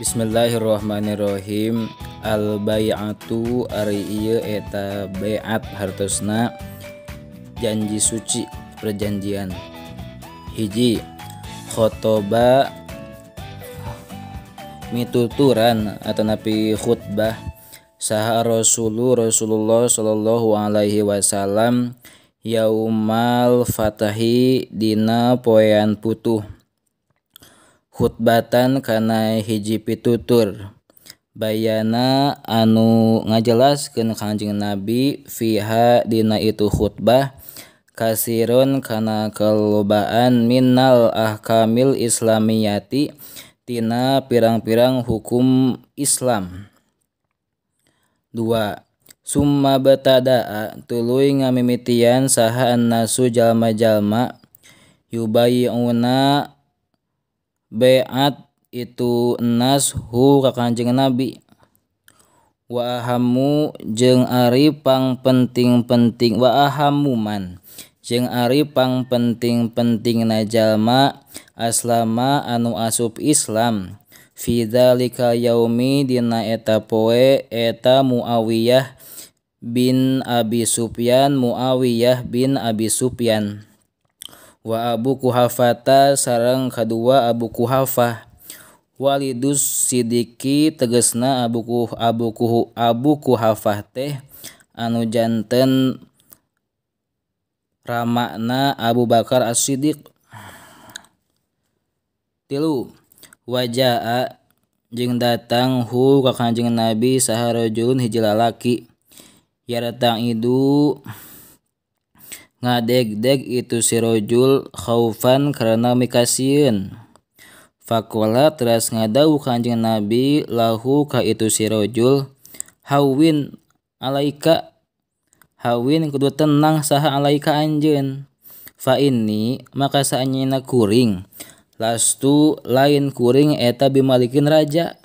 Bismillahirrahmanirrahim. Al bai'atu ari ieu eta bai'at hartosna janji suci, perjanjian. Hiji, khotoba mituturan atanapi khutbah saha Rasulullah sallallahu alaihi wasallam yaumal fatahi dina poean putuh. Khutbatan kana hiji pitutur bayana anu ngajelaskeun Kanjeng Nabi fiha dina itu khutbah kasirun kana kalobaan minal ahkamil islamiyati tina pirang-pirang hukum Islam. 2. Summa batadaa tuluy ngamimitian saha annasu jalma-jalma yubayi'una bai'at itu nas hu ka Kanjeng Nabi. Wa ahamu jeung ari pang penting-penting wa ahamu man jeung ari pang penting-pentingna jalma aslama anu asup Islam fi dzalika yaumi dina eta poe eta Muawiyah bin Abi Sufyan Muawiyah bin Abi Sufyan wa Abu Kuhafata sareng kadua Abu Kuhafah walidus Sidiki tegesna Abu Kuhafah teh anu janten ramakna Abu Bakar As-Siddiq. 3. Wajaa jeung datang hu ka Kanjeng Nabi saha rajulun hiji lalaki yartang idu ngadegdeg itu si rajul khaufan karena mikasieun. Faqala teras ngadawuh Kanjeng Nabi lahu ka itu si rajul hawin alaika hawin kudu tenang saha alaika anjeun fa inni maka saanyana kuring lastu lain kuring eta bimalikin raja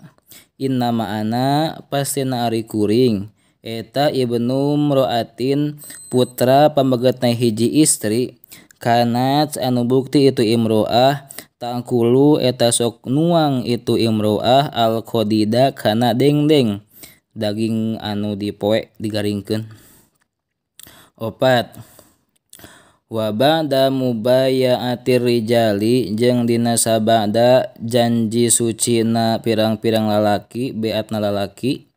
inna ma'ana pastina ari kuring eta ibnu mro'atin putra pamegetna hiji istri kanat anu bukti itu imro'ah tangkulu eta sok nuang itu imro'ah al qadida kana dengdeng daging anu dipoe digaringkeun. 4. Wa ba'da mubaya'atir rijali jeung dina sabada janji sucina pirang-pirang lalaki beatna lalaki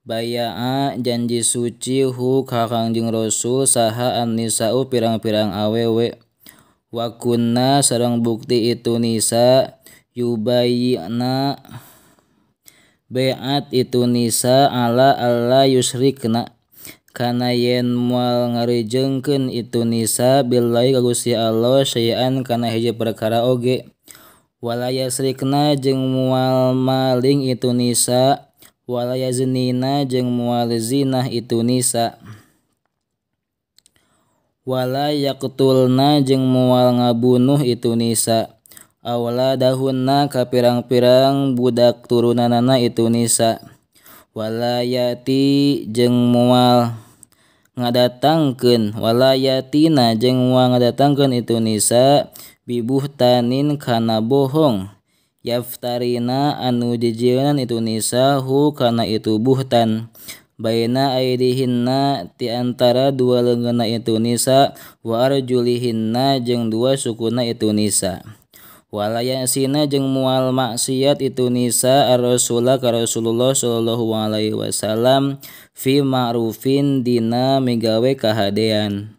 baya'a janji suci hu ka Kangjeng Rasul saha an-nisa'u pirang-pirang awewe wa kunna sareng bukti itu nisa yubayyina beat itu nisa ala alla yusrikna kana yen moal ngarijengkeun itu nisa billahi ka Gusti Allah syai'an kana hiji perkara oge wala yasrikna jeung moal maling itu nisa wala yaznina jeung moal zinah itu nisa wala yaqtulna jeung moal ngabunuh itu nisa awla dahunna ka pirang-pirang budak turunanana itu nisa wala yati jeung moal ngadatangkeun wala yatina jeung moal ngadatangkeun itu nisa bibuhtanin kana bohong yaftarina anu jejeunan itu nisa hu kana itu buhtan baina aidihinna ti antara dua leungeunna itu nisa wa arjulihinna jeung dua sukuna itu nisa wala yasina jeung moal maksiat itu nisa ar-rasula ka Rasulullah sallallahu alaihi wasallam fi ma'rufin dina migawe kahadean.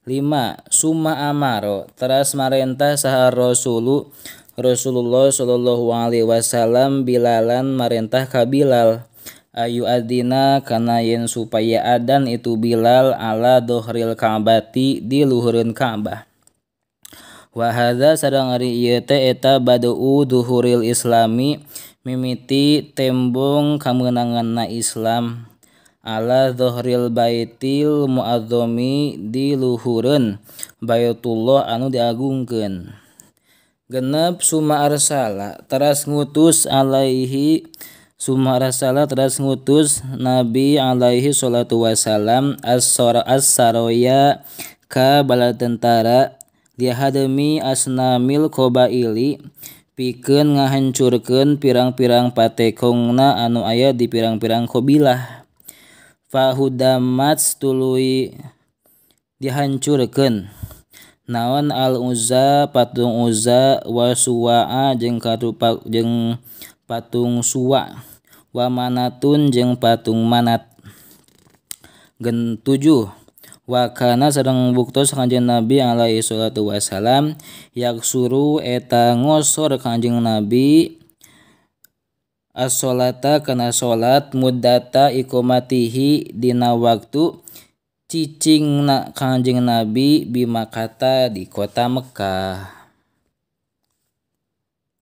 5. Summa amaro teras marentah saha Rasulullah sallallahu alaihi wasallam Bilalan marentah ka Bilal ayu adina kana yen supaya adan itu Bilal ala dohril Ka'bati di luhureun Ka'bah. Wa hadza sareng ari ieu teh eta baduu duhuril islami mimiti tembong kamenanganna Islam ala dohril baitil muazzami di luhureun Baitullah anu diagungkeun. 6. Summa arsala teras ngutus alaihi summa arsala teras ngutus Nabi alaihi salatu wasalam as-saroya ka bala tentara lihadmi asnamil qabaili pikeun ngahancurkeun pirang-pirang patekongna anu aya di pirang-pirang qabilah. Fahudamat tuluy dihancurkeun naon al Uzza patung Uzza wa Suwa'a jeung jeung patung Suwa wa Manatun jeung patung Manat. Gen 7 wa kana sareng buktos Kanjeng Nabi alaihi salatu wasalam yaksuru eta ngosor Kanjeng Nabi as-sholata kana salat muddata iqamatihi dina waktu cicingna Kanjeng Nabi bimakata di kota Mekah.